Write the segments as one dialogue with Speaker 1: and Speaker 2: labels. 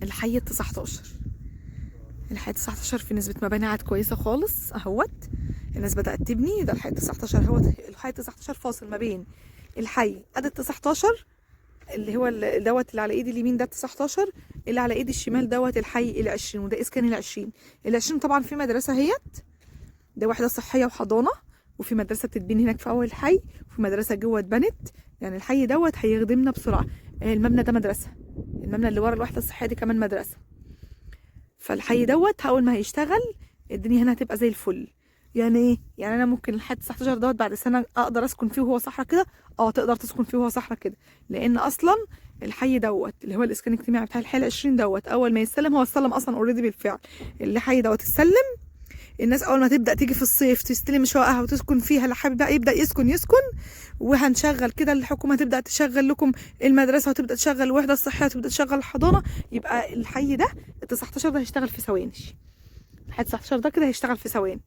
Speaker 1: الحي 19. الحي 19 في نسبة مباني عاد كويسة خالص اهوت، الناس بدأت تبني. ده الحي 19 اهوت، الحي 19 فاصل ما بين الحي ادي 19 اللي هو دوت اللي على ايدي اليمين ده 19، اللي على ايدي الشمال دوت الحي 20، وده اسكان 20. 20 طبعا في مدرسة اهيت، ده وحدة صحية وحضانة، وفي مدرسة بتتبني هناك في اول الحي، وفي مدرسة جوه اتبنت. يعني الحي دوت هيخدمنا بسرعة. المبنى ده مدرسة، المبنى اللي ورا الوحدة الصحية دي كمان مدرسة. فالحي دوت اول ما هيشتغل الدنيا هنا هتبقى زي الفل. يعني ايه؟ يعني انا ممكن الحي 19 دوت بعد سنة اقدر اسكن فيه وهو صحراء كده. تقدر تسكن فيه وهو صحراء كده، لان اصلا الحي دوت اللي هو الاسكان الاجتماعي بتاع الحي 20 دوت اول ما يستلم، هو استلم اصلا already بالفعل. الحي دوت اتسلم، الناس اول ما تبدا تيجي في الصيف تستلم شققها وتسكن فيها، اللي حابب بقى يبدا يسكن. وهنشغل كده، الحكومة تبدا تشغل لكم المدرسة، وتبدا تشغل الوحدة الصحية، وتبدا تشغل الحضانة. يبقى الحي ده ال 19 ده هيشتغل في ثواني. الحي 19 ده كده هيشتغل في ثواني.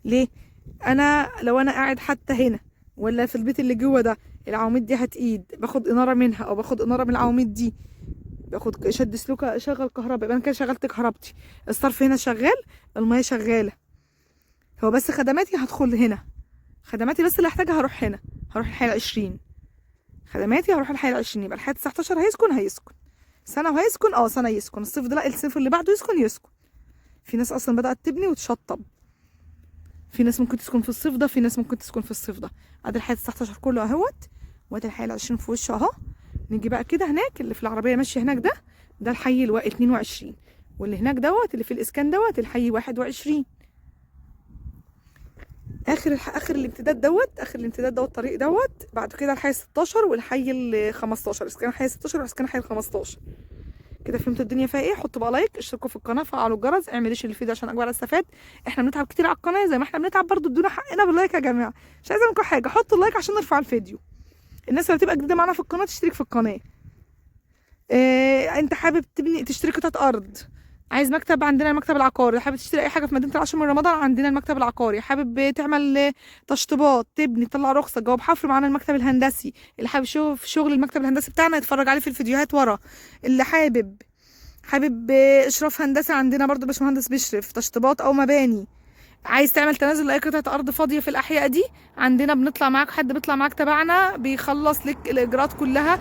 Speaker 1: ليه؟ انا لو انا قاعد حتى هنا ولا في البيت اللي جوه ده، العواميد دي هتقيد، باخد انارة منها او باخد انارة من العواميد دي، باخد شد سلوكه اشغل كهرباء، يبقى انا كده شغلت كهربتي. الصرف هنا شغال، المية شغالة، هو بس خدماتي هدخل هنا، خدماتي بس اللي هحتاجها هروح هنا، هروح الحي 20. خدماتي هروح الحي 20. يبقى الحي 19 هيسكن سنة وهيسكن، سنة يسكن الصيف ده، لا الصيف اللي بعده يسكن. في ناس اصلا بدات تبني وتشطب، في ناس ممكن تسكن في الصيف ده، في ناس ممكن تسكن في الصيف ده. ادي الحي 19 كله اهوت، وادي الحي 20 في وشه اهو. نيجي بقى كده هناك اللي في العربية ماشية هناك ده الحي 22، واللي هناك دوت اللي في الاسكان دوت الحي 21. اخر الامتداد دوت، اخر الامتداد دوت الطريق دوت. بعد كده الحي 16 والحي ال 15، اسكان الحي 16 واسكان الحي ال 15. كده فهمتوا الدنيا فيها ايه؟ حطوا بقى like، اشتركوا في القناة، فعلوا الجرس، اعملوا share للفيديو عشان اكبر استفاد. احنا بنتعب كتير على القناة، زي ما احنا بنتعب برضو ادونا حقنا بال like يا جماعة. مش عايزه منكم حاجة، حطوا ال like عشان نرفع الفيديو. الناس اللي بتبقى جديدة معانا في القناة تشترك في القناة. انت حابب تبني تشتري قطعه ارض، عايز مكتب، عندنا المكتب العقاري. حابب تشتري اي حاجة في مدينة العاشر من رمضان، عندنا المكتب العقاري. حابب تعمل تشطيبات، تبني، تطلع رخصه، جواب حفر، معانا المكتب الهندسي. اللي حابب يشوف شغل المكتب الهندسي بتاعنا يتفرج عليه في الفيديوهات ورا. اللي حابب اشراف هندسي، عندنا برضو باشمهندس بيشرف تشطيبات او مباني. عايز تعمل تنازل لاي قطعه ارض فاضية في الاحياء دي، عندنا بنطلع معاك، حد بيطلع معاك تبعنا بيخلص لك الاجراءات كلها.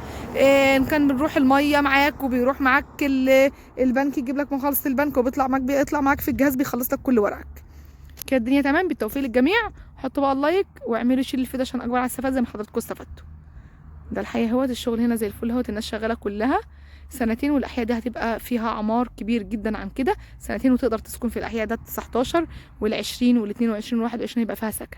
Speaker 1: ان كان بنروح المية معاك، وبيروح معاك البنك يجيب لك مخالصه البنك، وبيطلع معاك، بيطلع معاك في الجهاز بيخلص لك كل ورقك. كده الدنيا تمام. بالتوفيق للجميع. حطوا بقى ال like واعملوا share للفيديو عشان اكبر على الاستفادة زي ما حضراتكم استفدتوا. ده الحقيقة اهوت الشغل هنا زي الفل اهوت، الناس شغالة كلها سنتين، والاحياء دي هتبقى فيها عمار كبير جدا عن كده سنتين، وتقدر تسكن في الاحياء ده 19 وال20 وال22 وال21 هيبقى فيها سكن.